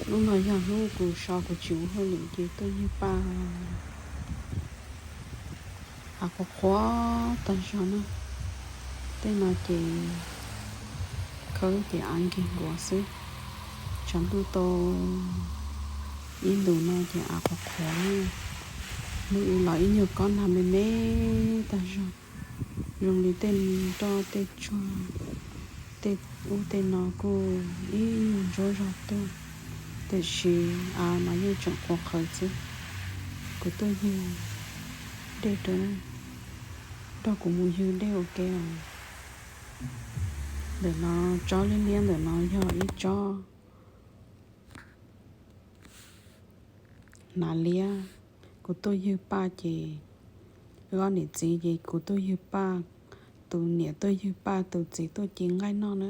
Hnub no yog hnub kuv so kuv tsis ua hauj lwm ces tuaj ywg paj, av qhuav qhuav tag zog na. Tej no ces khawb ces av nkig nkuav xwb. Tshav ntuj tau ib ntus no ces av qhuav qhuav na. Hnub ib los ib nyuag kob nag me me tag zog, zoo li tej nroj tej tsuag, tej ub tej no kuj ib nyuag ntsuab zog tuaj, tiam sis av mas yeej tseem qhuav qhawv xwb. Kuv tuaj ywg dej rau, nrog kuv mus ywg dej ua ke os. Ntawm no tsob liab liab ntawm no yog ib tsob hnav liab. Kuv tuaj ywg paj ces, ob niam txiv ces kuv tuaj ywg paj, tus niam tuaj ywg paj tus txiv tuaj ci nqaij noj na.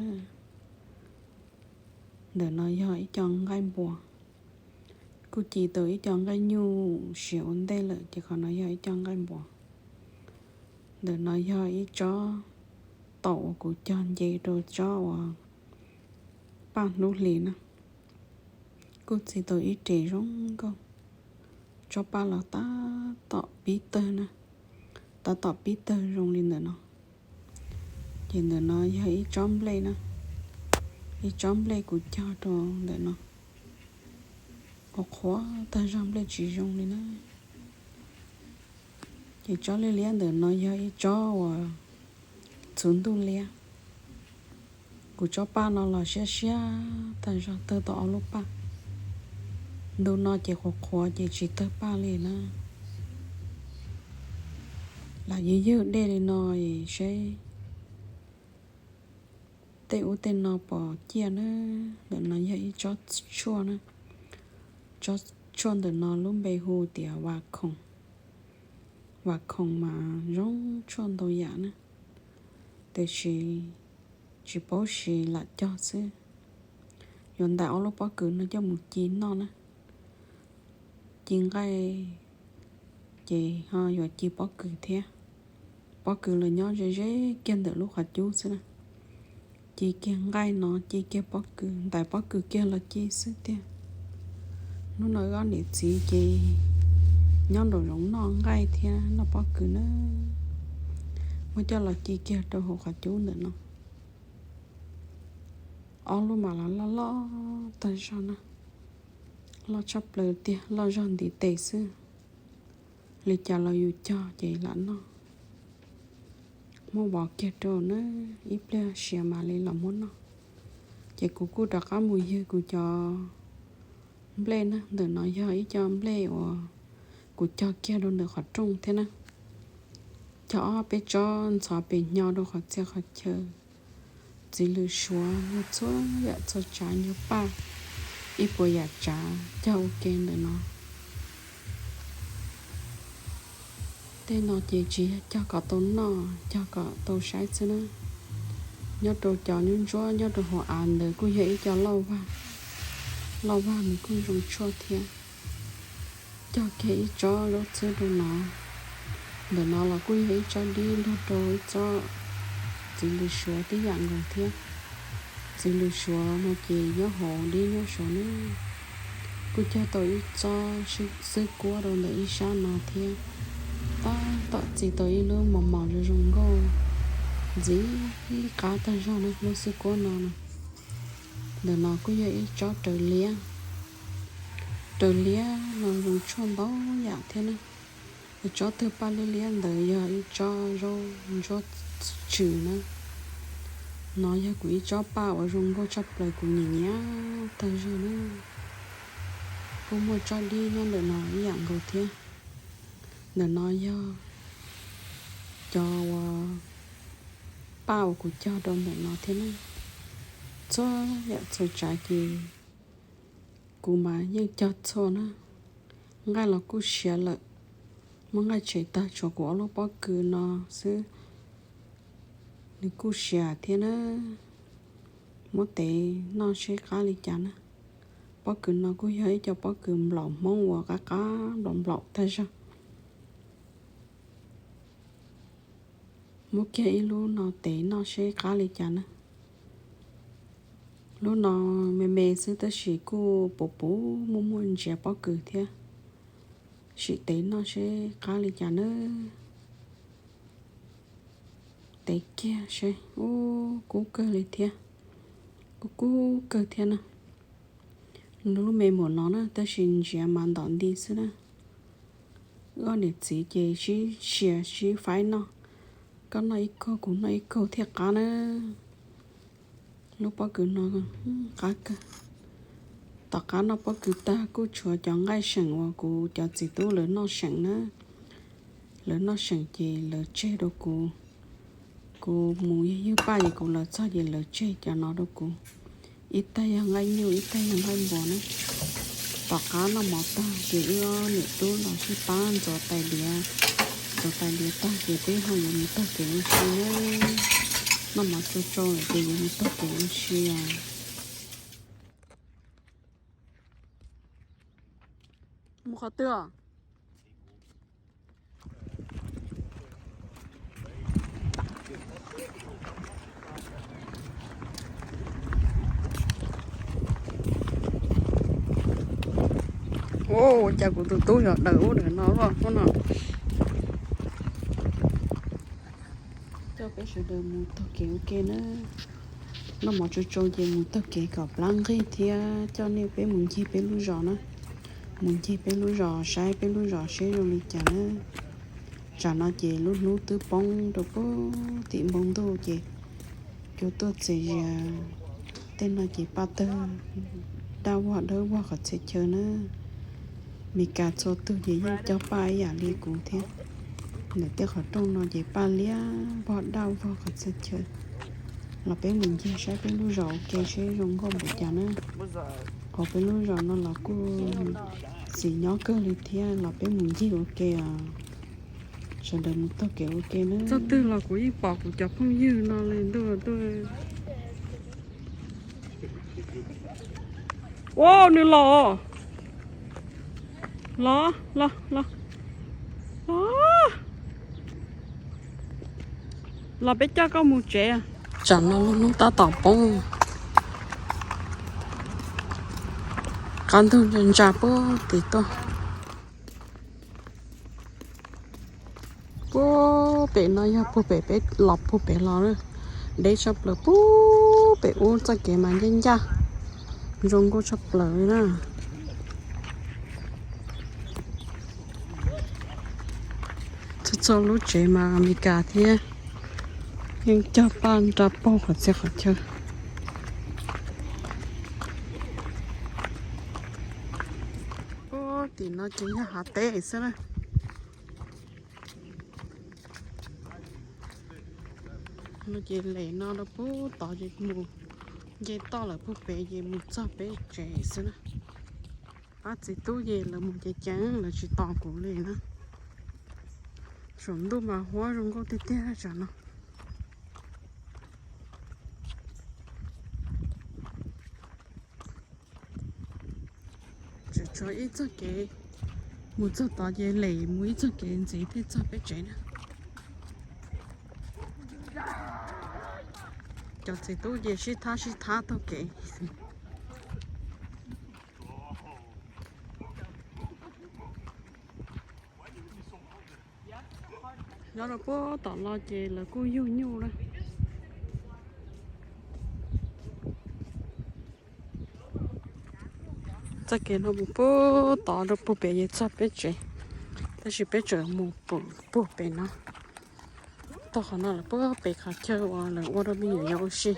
Ntawm no yog ib co nqaij npua, kuj ci tau ib co nqaij nyuj siav ua ntej lawm ces qhov no yog ib co nqaij npua. Ntawm no yog ib tsob taum uas kuv cog nce rau tsob uas paj hnub hlis na, kuj txi tau ib res zoo nkauj. Tsob paj los tab tom pib tawg na, tab tom pib tawg zoo li ntawm no. Ces ntawm no yog ib tsob nplej na, ib tsob nplej kuv cog rau ntawm no, qhuav qhuav tag zog nplej tsis zoo li na. Ces tsob liab liab ntawm no yog ib tsob uas txhuv ntuj liab. Kuv tsob paj no los siab siab tag zog tawg tau ob lub paj. Ntu no ces qhuav qhuav ces tsis tawg paj li na. Lam ywg ywg dej li no es seb tej ub tej no pom ciaj na. Ntawm no yog ib tsob tshuaj na, tsob tshuaj ntawm no lub npe hu tias vas khoom. Vas khoom mas zoo tshuaj ntau yam na, tiam sis tsis paub siv lam cog xwb. Yuav ntais ob lub pob kws no coj mus ci noj na. Ci nqaij ces ho yuav ci pob kws thiab. Pob kws los nyob ze ze kiag ntawm lub qhov cub xwb na. Ci kiag nqaij no, ci kiag pob kws, ntais pob kws kiag los ci xwb tiag. Hnub no wb ob niam txiv ces nyob nraum zoov noj nqaij thiab noj pob kws na. Muab coj los ci kiag rau hauv qhov cub ntawm no. Ob lub mas los loj loj tag zog na, loj tshaj plaws tiag, loj zog ntiv tes xwb. Li cas los yus cog ces lam noj. Muab vov kiag rau na, ib pliag siav mam li los muab noj. Ces kuv kuj rov qab mus ywg kuv cov nplej na. Ntawm no yog ib co nplej uas kuv cog kiag rau ntawm qhov rooj thiab na. Cog ob peb tsob ntxhov pem hnyo rau qhov txhia qhov chaw. Txiv lws suav, nyuag txhua yam txhua tsav, nyuag paj, ib puas yam tsav cog ua ke ntawm no. Tej no ces tsis yog cog kom tau noj, cog kom tau saib xwb na. Nyob rau cov ntsuab ntsuab nyob rau hauv av ntawd kuj yog ib co lauj vag, lauj vag nws kuj zoo tshuaj thiab. Cog kiag ib tsob zaub txhwb rau no. Ntawm no los kuj yog ib tsob dib nrog rau ib tsob txiv lws suav tib yam nkaus thiab. Txiv lws suav no ces nyob hauv dib nyob saud na. Kuj cog tau ib tsob xwb kuab rau ntawm ib sab no thiab. Tab tom txi tau ib lub mos mos zoo zoo nkauj ntxiv qab tag zog na, lub xwb kuab no na. Ntawm no kuj yog ib tsob raws liab. Raws liab no zoo tshuaj ntau yam thiab na. Tsob twg paj liab liab ntawd yog ib tsob zaub ntsuab tswm na. No yog kuv ib tsob paj uas zoo nkauj tshaj plaws kuv nyiam nyiam tag zog na. Kuj muaj tsob dib nyob ntawm no ib yam nkaus thiab. Ntawm no yog cov uas paj uas kuv cog rau ntawm no thiab na. Txhua yam txhua tsav ces kuv mas yeej cog txhua na. Nqaij los kuj siav lawm, muab nqaij tshem tag tshuav kuv ob lub pob kws no xwb. Nws kuj siav thiab na. Muab tev noj seb qab li cas na. Pob kws no kuj yog ib co pob kws nplaum Hmoob uas qab qab nplaum nplaum tag zog. Muab kiag ib lub no tev noj seb qab li cas na. Lub no me me xwb tab sis kuj puv puv muaj muaj ntsiav pob kws thiab. Sim tev noj seb qab li cas nawb. Tev kiag seb. Ub, kub kawg li thiab. Kub kub kawg thiab na. Lub me npaum no na tab sis ntsiav mas ntom nti xwb na. Wb ob niam txiv ces sib sia sib faib noj, koj noj ib kaug kuv noj ib kaug thiaj qab na. Lub pob kws no qab kawg. Tom qab noj pob kws tag kuj tshuav cov nqaij seem uas kuv cov txiv tub lawv noj seem na. Lawv noj seem ces lawv tseg rau kuv. Kuv mus yug ywg paj ces kuv los txog ces lawv tseg cov no rau kuv. Ib tag yog nqaij nyuj ib tag yog nqaij npua na. Tom qab noj mov tag ces wb ob niam tub los sib pab ntxuav tais diav. Ntxuav tais diav tag ces peb ho yuav mus taug kev ua si na. Noj mov tsau tsau lawm ces yuav mus taug kev ua si os. Mus qhov twg os? Ua cas kuv tus tub yog daws ub daws no luaj ub no. Coj peb sawv daws mus taug kev ua ke na. Noj mov tsau tsau ces mus taug kev kom plab nqig thiab coj nej peb mus ncig peb lub zos na. Mus ncig peb lub zos saib peb lub zos seb zoo li cas na. Tsam no ces lub hnub twb poob rau puag tim npoo ntuj ces cua tuaj txias zias. Tej no ces paj tawg daj vog dawb vog qhov txhia chaw na. Mes kas txhua tug ces yeej cog paj ib yam li kuv thiab. Ntawm tej qhov rooj no ces paj liab vog daj vog qhov txhia chaw. Los peb mus ncig saib peb lub zos ua ke seb zoo nkauj npaum cas na. Qhov peb lub zos no los kuj txiv nyob kawg li thiab los peb mus ncig ua ke os. Sawv daws mus taug kev ua ke na. Txog twg los kuv yeej pom kuv cov phooj ywg no li ntuj tuaj. Ua nws los. Los los los los. Los peb coj koj mus tsev. Tsam no lub hnub tab tom poob. Qab ntug ntsa ntsa puag tim tuaj. Puag pem no yog puag pem peb los puag pem los na. Deb tshaj plaws puag pem ub txoj kev mas ncaj ncaj. Zoo nkauj tshaj plaws li na. Txhua txhua lub tsev mas Amelikas thiab yeej cog paj nra paug qhov txhia qhov chaw. Puag tim no ces yog hav teb xwb na. No ces lem no rau puag tod ces mus nce toj lawm puag pem ces mus txog peb tsev xwb na. Pab txiv tub ces lawv mus ceev ceev lawv tsis tos kuv li na. Saum ntuj mas huab zoo nkauj tiag tiag tsam no. Tseem tshuav ib txoj kev mus txog tod ces lem mus ib txoj kev ntxiv thiaj txog peb tsev na. Cov txiv tub ces sib thab sib thab taug kev. Nyob rau puag tom no ces lawv kuj yug nyuj na. Txoj kev no mus puag tod rau puag pem ces txog peb tsev, tab sis peb tseem mus puag pem no. Tau qhov no lawm puag pem qhov chaw uas lawv ua rau me nyuam yaus ua si.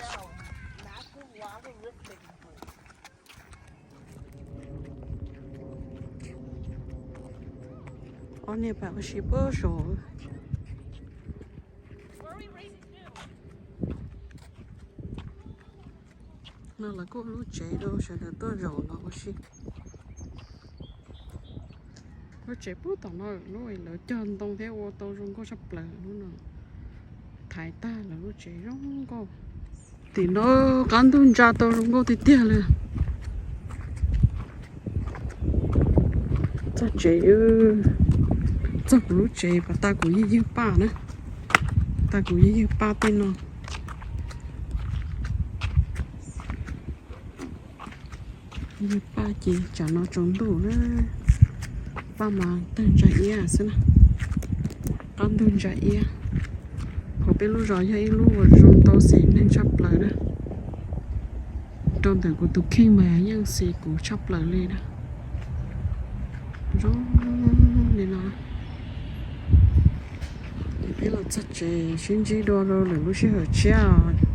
Ob niag pab ua si puag saud. No lawv kuj ua lub tsev rau sawv daws tuaj zaum los ua si. Lub tsev puag tom no lub lawv cog ntoo thiab ua tau zoo nkauj tshaj plaws lub no. Thaiv tag lawv lub tsev zoo nkauj. Tim no qab ntug ntsa tau zoo nkauj tiag tiag li. Txog tsev, txog kuv lub tsev pas tas kuv ywg ywg paj na. Tas kuv ywg ywg paj tej no. Paj ces tsam no tsaus ntuj na, paj mas tawg ntsa iab xwb na, qab ntug ntsa iab. Hauv peb lub zos yog ib lub uas zoo tau xis neeg tshaj plaws na. Rau ntawm kuv tus kheej mas yeej xis kuv tshaj plaws li na. Zoo li no. Peb los txog tsev sib ntsib dua rau lwm lub sij hawm tshiab os.